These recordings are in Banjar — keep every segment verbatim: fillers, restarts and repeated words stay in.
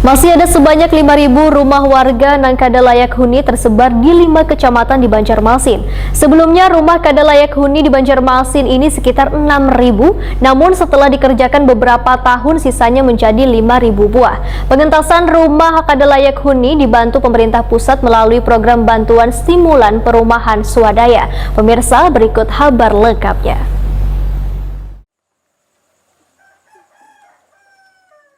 Masih ada sebanyak lima ribu rumah warga nang kada layak huni tersebar di lima kecamatan di Banjarmasin. Sebelumnya, rumah kada layak huni di Banjarmasin ini sekitar enam ribu, namun setelah dikerjakan beberapa tahun, sisanya menjadi lima ribu buah. Pengentasan rumah kada layak huni dibantu pemerintah pusat melalui program bantuan stimulan perumahan swadaya. Pemirsa, berikut habar lengkapnya.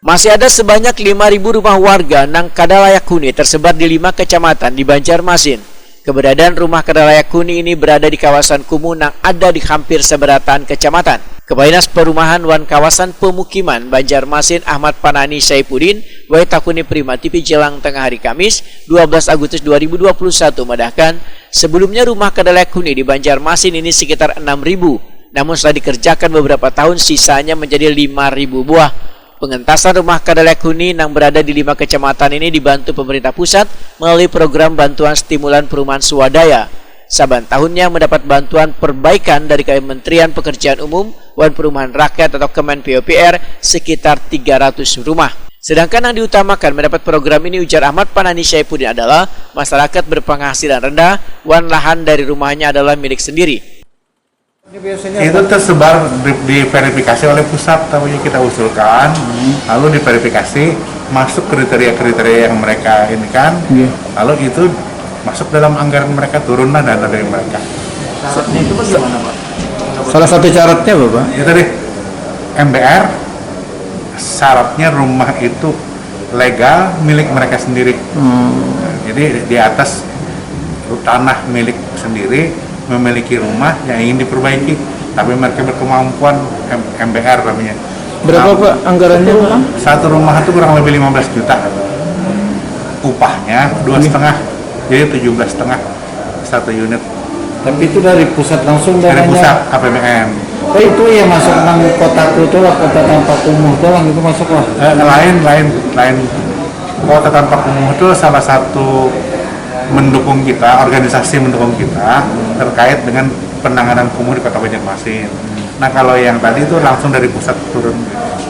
Masih ada sebanyak lima ribu rumah warga nang kada layak huni tersebar di lima kecamatan di Banjarmasin. Keberadaan rumah kada layak huni ini berada di kawasan kumuh nang ada di hampir sabarataan kecamatan. Kepala Dinas Perumahan wan Kawasan Pemukiman Banjarmasin, Ahmad Panani Saipuddin, wae takuni Prima T V Jelang Tengah Hari Kamis, dua belas Agustus dua ribu dua puluh satu, madahkan, sebelumnya rumah kada layak huni di Banjarmasin ini sekitar enam ribu, namun setelah dikerjakan beberapa tahun, sisanya menjadi lima ribu buah. Pengentasan rumah kada layak huni nang berada di lima kecamatan ini dibantu pemerintah pusat melalui program bantuan stimulan perumahan swadaya. Saban tahunnya mendapat bantuan perbaikan dari Kementerian Pekerjaan Umum wan Perumahan Rakyat atau Kemen P U P R sekitar tiga ratus rumah. Sedangkan yang diutamakan mendapat program ini, ujar Ahmad Panani Saipuddin, adalah masyarakat berpenghasilan rendah wan lahan dari rumahnya adalah milik sendiri. Itu tersebar di, diverifikasi oleh pusat, tahunya kita usulkan, lalu diverifikasi masuk kriteria-kriteria yang mereka ini kan, Iya. lalu itu masuk dalam anggaran mereka, turunlah dana dari mereka. Syaratnya itu bagaimana, Pak? Salah satu syaratnya apa, Pak? Itu tadi M B R, syaratnya rumah itu legal milik mereka sendiri. Hmm. Jadi di atas tanah milik sendiri, memiliki rumah yang ingin diperbaiki, tapi mereka berkemampuan M- M B R namanya. Berapa, Pak, anggarannya, Pak? Satu rumah itu kurang lebih lima belas juta upahnya, dua setengah, jadi tujuh belas setengah satu unit. Tapi itu dari pusat langsung Dari dananya? Pusat A P B N. Oh, itu yang masuk nang kotaku tuh lah, kota tanpa kumuh tuh lah, itu masuk lah. Eh, lain lain lain Kota Tanpa Kumuh itu salah satu mendukung kita, organisasi mendukung kita terkait dengan penanganan kumuh di Kota Banjarmasin. Nah, kalau yang tadi itu langsung dari pusat turun.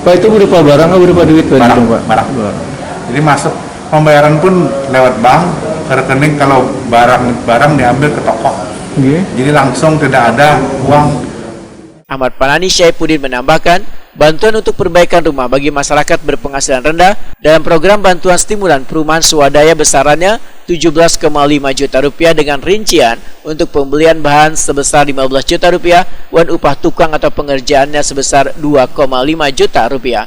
Pak, itu berupa barang atau berupa duit tadi, Barang, dong, Pak? Barang. Jadi masuk pembayaran pun lewat bank ke rekening, kalau barang barang diambil ke toko. Iya. Jadi langsung tidak ada uang. Ahmad Panani Syaipudin menambahkan, bantuan untuk perbaikan rumah bagi masyarakat berpenghasilan rendah dalam program bantuan stimulan perumahan swadaya besarannya tujuh belas koma lima juta rupiah dengan rincian untuk pembelian bahan sebesar lima belas juta rupiah wan upah tukang atau pengerjaannya sebesar dua koma lima juta rupiah.